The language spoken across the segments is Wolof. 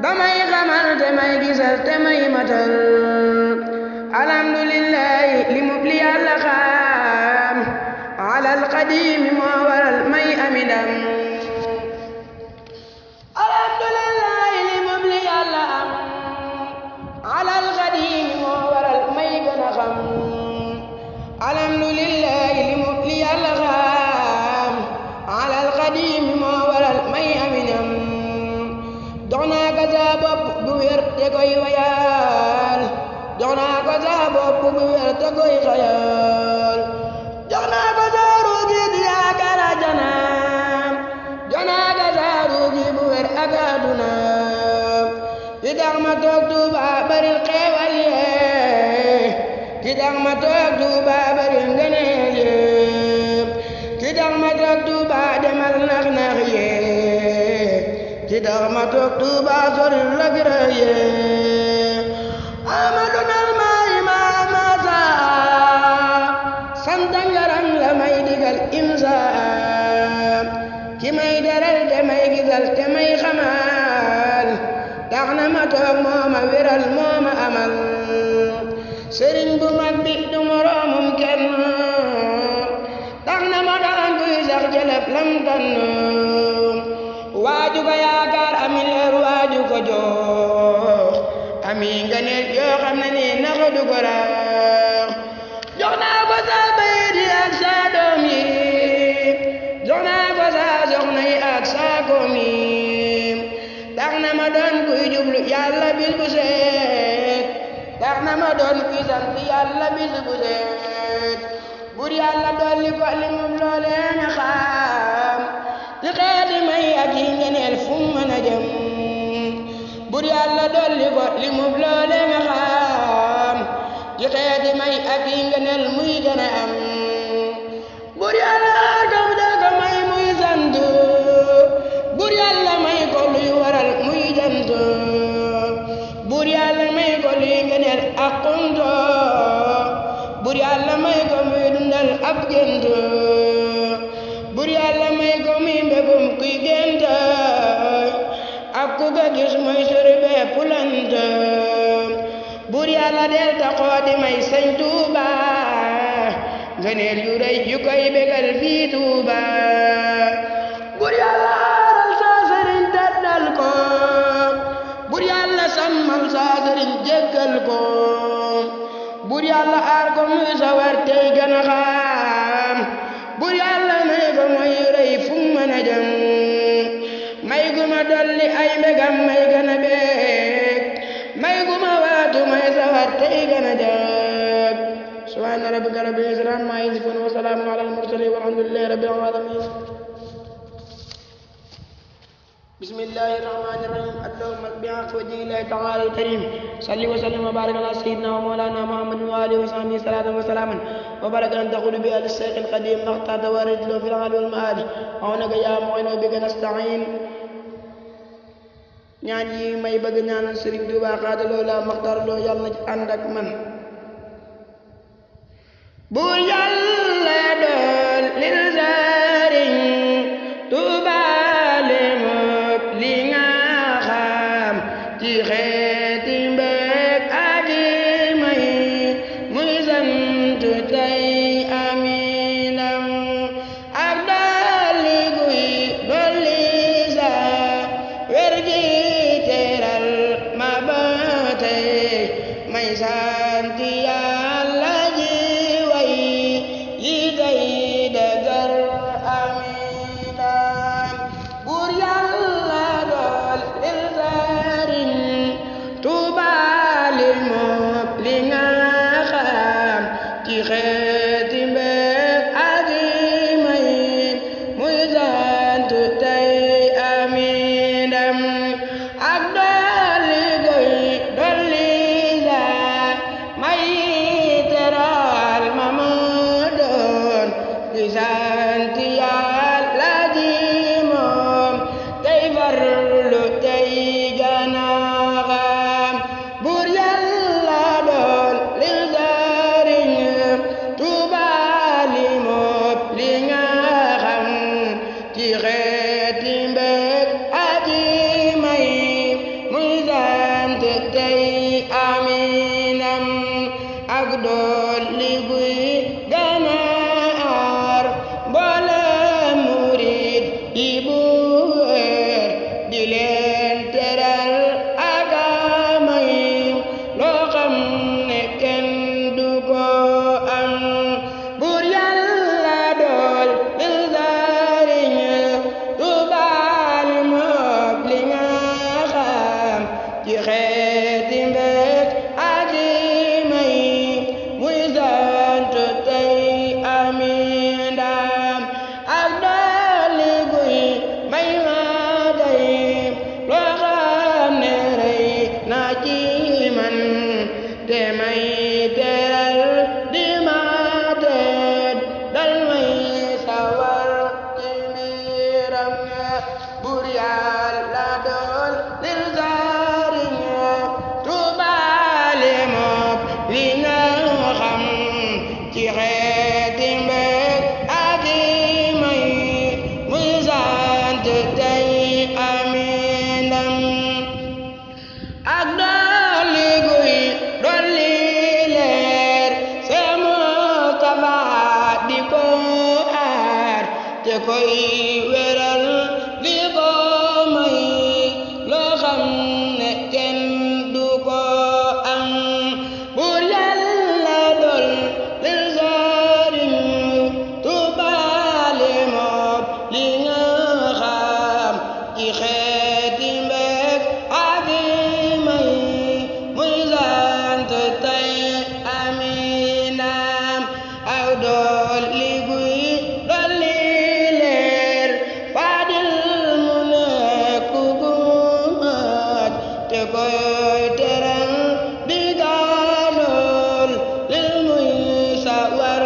damay xamal te may gisal te may matal alhamdulillahi li mu li yàlla xam alal qadimi moo waral may amidam alhamdulillahi li mu li yàlla am alal qadimi moo waral may gën a xam alhamdulillahi li mu li yàlla xam alal qadimi moo waral may amidam jox naa ko sa bopp bu wér te koy wayal jox naa ko sa bopp bu wér te koy xayal jox naa ko sa ruugi di yaakaar àjjana jox naa ko sa ruugi bu wér ak àdduna ki tax ma toog Tuuba bari xeewal yee ki tax ma toog Tuuba bari ngëneel yee ki tax ma toog Tuuba demal nax nax yee ki tax ma toog Tuuba sori lagira yee amadu nal maay maama saa santa ngaram la may digal imsa ki may deral te may gisal te may xamal tax na ma toog mooma wiral mooma amal sëriñ bu mag bi du moroomum kenn tax na ma daan kuy sax jëlëf lam tann waaju ko yaakaar ami leer waaju ko jox ami ngëneel yoo xam ne ni naxa du ko rax jox naa ko sa bayit yi ak sa doom yi jox naa ko sa soxna yi ak sa koom yi tax na ma doon kuy jublu yàlla bis bu seet tax na ma doon kuy sant yàlla bis bu seet bur yàlla dolli ko li mu loolee nga xam ci xeeti may ak yi ngeneel fu mën a jëm bur yàlla dolli ko li mu loolee nga xam ci xeeti may ak yi ngeneel muy gën a am bur yàlla daf da ko may muy sant bur yàlla may ko luy waral muy jant bur yàlla may ko luy ngeneel ak xunto bur yàlla may ko muy dundal ab gént bur yàlla may ko muy mbégum kuy gént ak ku ko gis mooy sori bee pulant bur yàlla del taxoo di may sëñ Tuuba ngëneel yu rëy yu koy bégal fii Tuuba bur yàlla aaral saa sëriñ teddal ko bur yàlla sàmmal saa sëriñ jéggal ko bur yàlla aar ko muy sawar tey gën a xam bur yàlla may ko mooy rëy fu mën a jëm may gu ma dolli ay mbégam may gën a beeg may gu ma waatu may sawar tey gën a jag subhaana rabbika rabbil izzati ammaa yasifuun wa salaamun alal mursaliin walhamdulillaahi rabbil aalamiin bismillahi rahmaani rahiim allahumma bihaqqi wajhillaahi ta'aala al-kariim salli wa sallim wa baarik ala sayyidinaa wa mawlaanaa muhammadin wa aalihi wa sahbihi salaatan wa salaaman wa barakatan taquulu bihaa lis-shaykh al-qadiim maxtaar tawaarid lahu fil aali wal maali awnaka yaa mu'in wa bika nasta'iin ñaan yi may bëgg ñaanal Sëriñ Tuubaa xaadaloo la maxtaar loo yàlla na ci ànd ak man bu yàlla dool lil Sëriñ Tuubaa li mook li nga xam ci xeeti mbég ak may muy sant tey aminam ak dolli guy dolli sa wér gi teral ma ba tey may sant yàlla ji way yi tey dëgër aminam buur yàlla dool lil Sëriñ Tuubaa li mook li nga xam ci xeeti mbég ak may muy sant tey aminam ak dolli goy dolli sa aminam ak dolli guy ganaar mboolem murid yi bu wér di leen teral ak may loo xam ne kenn du ko am buur Yàlla dool lil dariñ tubaal moom li nga xam ci xeeti mbég ak may muy sant tey amiin ndam ak dolli guy may ma day loo xam ne rëy na ci man te may teral di ma teet dal may sawar ci mbiram buur Yàlla dool lil dariñ tubaale moom li nga xam ci xeeti mbég ak may muy sant tey amiin ndam ak dolli guy dolli leer see Mustafa di ko aar te koy wéral di ko may loo xam ne kenn du ko am buur Yàlla dool lil dariñ tubaale moom li nga xam ci xeeti mbég ak may muy sant tey amiin ndam ak dolli guy dolli leer Fadil mu nekk gu mat te koy teral di galool lil muy sawar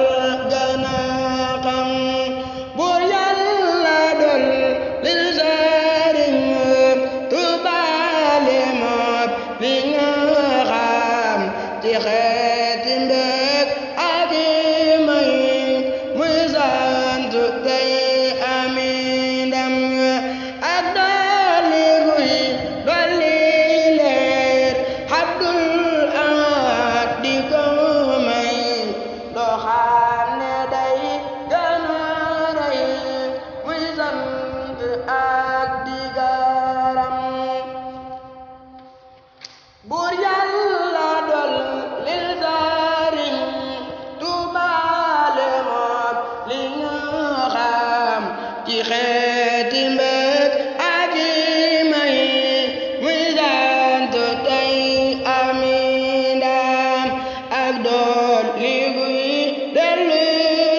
gana xam buur Yàlla dool lil dariñ tubaale moom li nga xam ci xeeti mbég ak may muy sant tey amiin ndam ak dolli guy dolli leer Abdul Ahad di ko may loo xam ne day gën a rëy muy sant ak di garam buur Yàlla dool lil dariñ tubaale moom li nga xam ci xeeti mbég ak may muy sant tey amiin ndam ak dolli guy dolli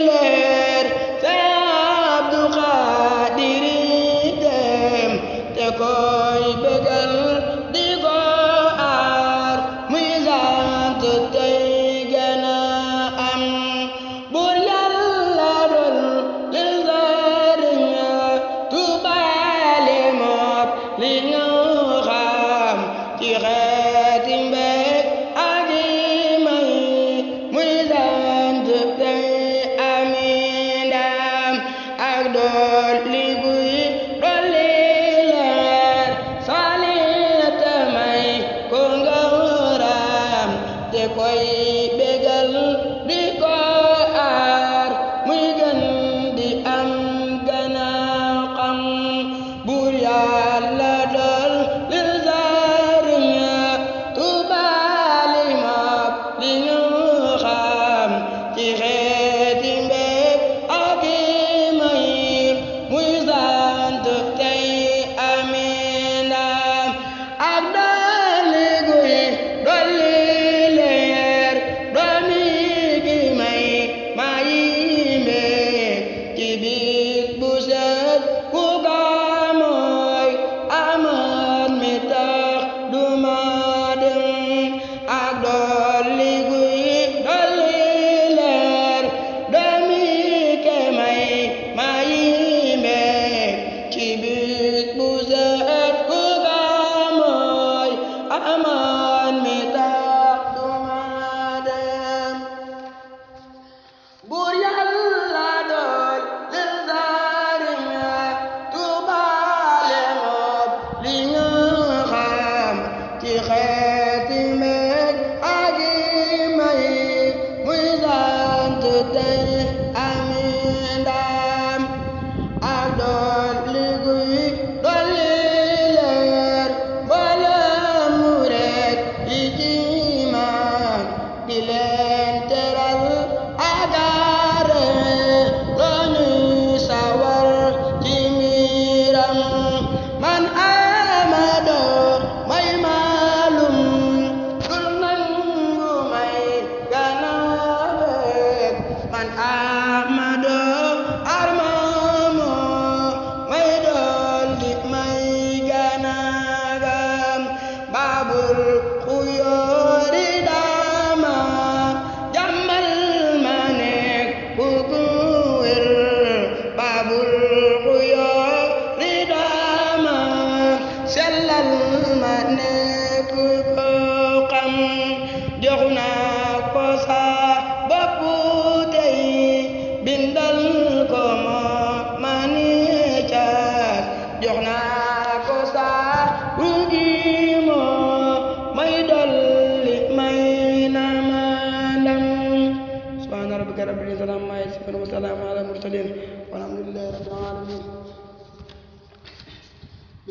leer Seex Abdu Xaadir dem te koy bégal di ko aar muy sant tey gën a am buur Yàlla dool lil dariñ tubaale moom li nga xam ci xeeti mbég ak may muy sant tey amiin ndam ak dolli guy dolli leer salit may ko ngawram te koy bégal di ko aar muy gën di am gana xam buur Yàlla dool lil dariñ tubaali moom li nga xam ci xeeti mbég ak may muy sant tey amiin ndam ak dolli guy dolli leer doomi gi may mayi mbég ci bis bu set ku ko mooy amaan mi tax du ma dem ak dolli guy dolli leer doomi ke may mayi mbég ci bis bu set ku ko mooy amaan mi tax du ma dem buur Yàlla dool lil dariñ tubaale moom li nga xam ci xeeti mbég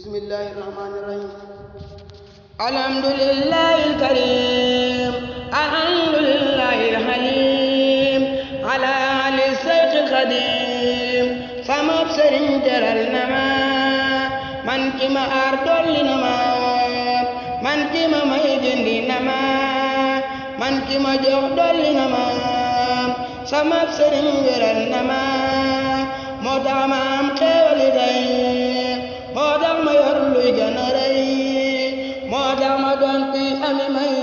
bismillahi rahmani rahim alhamdulillahi alkarim alhamdulillahi alhalim ala ali sayq alqadim sama sëriñ teral na ma man ki ma aar dolli na ma man ki ma may jëndi na ma man ki ma jox dolli na ma sama sëriñ wéral na ma moo tax ma am xéewali tey moo tax ma yor luy gën a rëy moo tax ma doon kuy ami may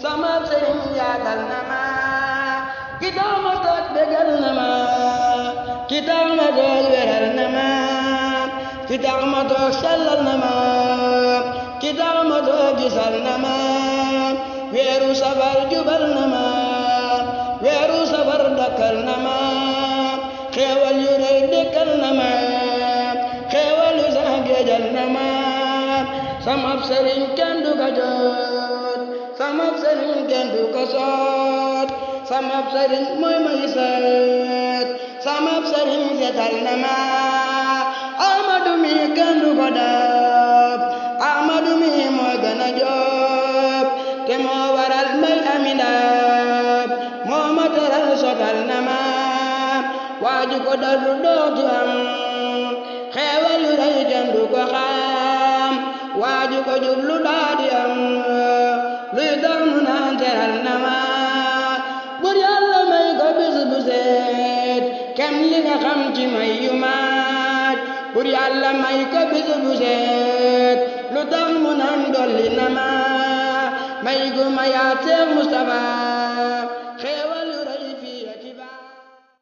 sama sëriñ yaatal na ma ki tax ma toog bégal na ma ki tax ma toog wéral na ma ki tax ma toog sellal na ma ki tax ma toog gisal na ma weeru safar jubal na ma weeru safar dakkal na ma xéewal yu rëy dëkkal na ma xéewal yu sax géejal na ma sama sëriñ kenn du ko jot sama sëriñ kenn du ko soot sama sëriñ mooy may seet sama sëriñ seetal na ma Ahmadu mi kenn du ko dab Ahmadu mi moo gën a job te moo waral may ami ndab moo ma teral sotal na ma waaju ko dallu dootu am xéewal yu rëy kenn du ko xam waaju ko jublu daadi am luy tax mu naan teral na ma bur Yàlla may ko bis bu set kem li nga xam ci may yu maat bur Yàlla may ko bis bu set lu tax mu naan dolli na ma may gu ma yaa Seex Mustafa